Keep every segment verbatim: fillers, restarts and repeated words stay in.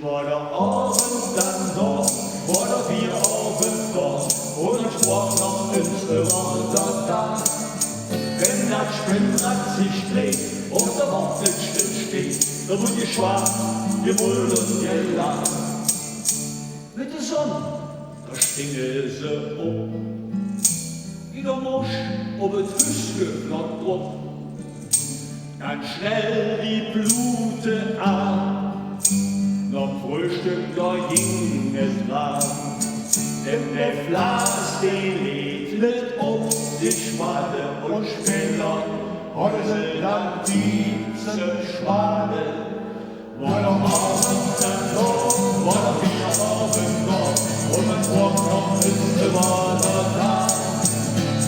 Woar d'r Aovend dann dao, woar d'r Bieravend dao, un et woar noch ins de Waterdaag. Wenn dat Spinnrad sich dreht un de Wach nit still steit, dann wudd jeschwaad, jebrullt un jelaacht. Mit de Sonn, dao stinge se op, wie d'r Mosch op et Hüske flott drop. Dann schnell die Blute aa, no'm Fröhstöck, dao jing et raa. Denn de Flaas, dee leet nit op sich waade, un späder haude se dann Tied zum Schwaade. Woar d'r Aovend dann dao, woar d'r Bieravend dao, un et woar noch ins de Waterdaag.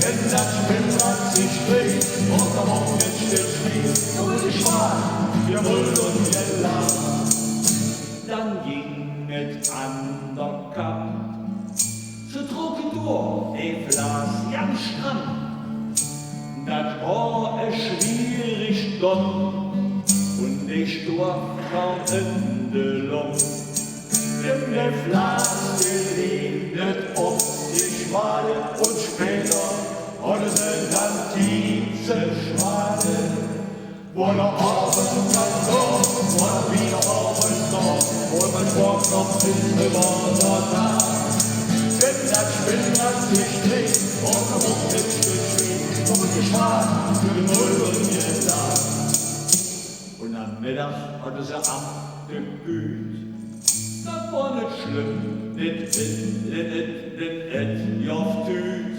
Wenn dat Spinnrad sich dreht un de Wach nit still steit, dann wudd jeschwaad, jebrullt un jelaacht. Dann jing et an d'r Kamp. Se trocke doa, de Flaas, janz stramm. Dat woar e schwierig Donn, un de Stoav kau en de Long. Denn de Flaas, dee leet nit op sich waade, un späder haude se dann Tied zum Schwaade. Woar d'r Aovend dann dao, woar d'r Bieravend dao, un et woar noch ins de Waterdaag. Wenn dat Spinnrad sich dreht un de Wach nit still steit, dann wudd jeschwaad, jebrullt un jelaacht. Un am Meddag haude se aach de Güüt. Dat woar nit schlemm, nit, nit, nit, nit, nit, et joff Tüüt.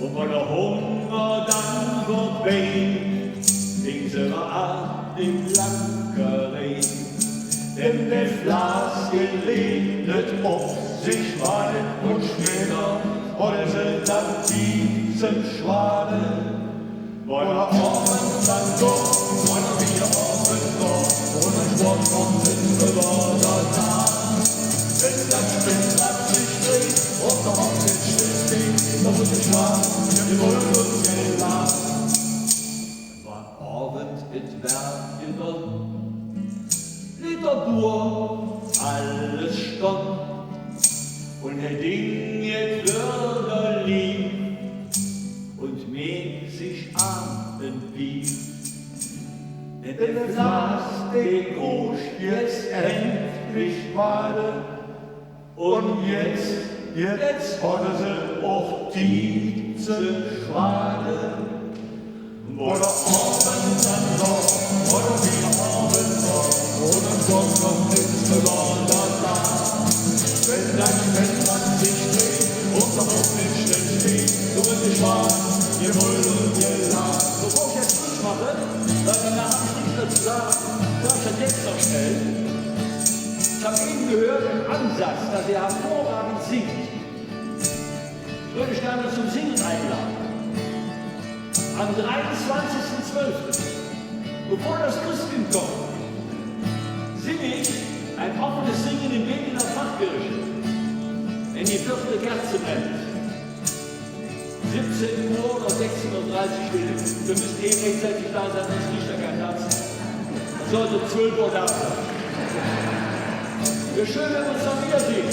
Un woar d'r Hunger dann vörbei, jing se wiejer an de Blankerei. Denn de Flaas, dee leet nit op sich waade, un späder haude se dann Tied zum Schwaade. Woar d'r Aovend dann dao, woar d'r Bieravend dao, un et woar noch ins de Waterdaag. Wenn dat Spinnrad sich dreht un de Wach nit still steit, dann wudd jeschwaad, jebrullt un jelaacht. Woar Aovend, et woar jedon, leet d'r Boa alles stonn, un hee ding et Wörderlied un meek sich aach en Bier. Denn de Flaas, dee kós jetz endlich waade. Un jetz, jetz haude se och Tied zum Schwaade. Woar d'r Aovend dann dao, woar d'r Bieravend dao, un et woar noch ins de Waterdaag. Wenn dat Spinnrad sich dreht un de Wach nit still steit, dann wudd jeschwaad, jebrullt un jelaacht. Bevor ich jetzt Schluss mache, weil danach habe ich nichts mehr zu sagen, darf ich das jetzt noch schnell? Ich habe eben gehört im Ansatz, dass er hervorragend singt. Ich würde euch gerne zum Singen einladen. Am dreiundzwanzigsten zwölften, bevor das Christkind kommt, singe ich ein offenes Singen in Wegener Pfarrkirche, wenn die vierte Kerze brennt. Siebzehn Uhr oder sechzehn Uhr dreißig will ich. Wir müssen eh rechtzeitig da sein, sonst kriegt er keinen Platz. Er sollte um zwölf Uhr da sein. Wäre schön, wenn wir uns dann wiedersehen.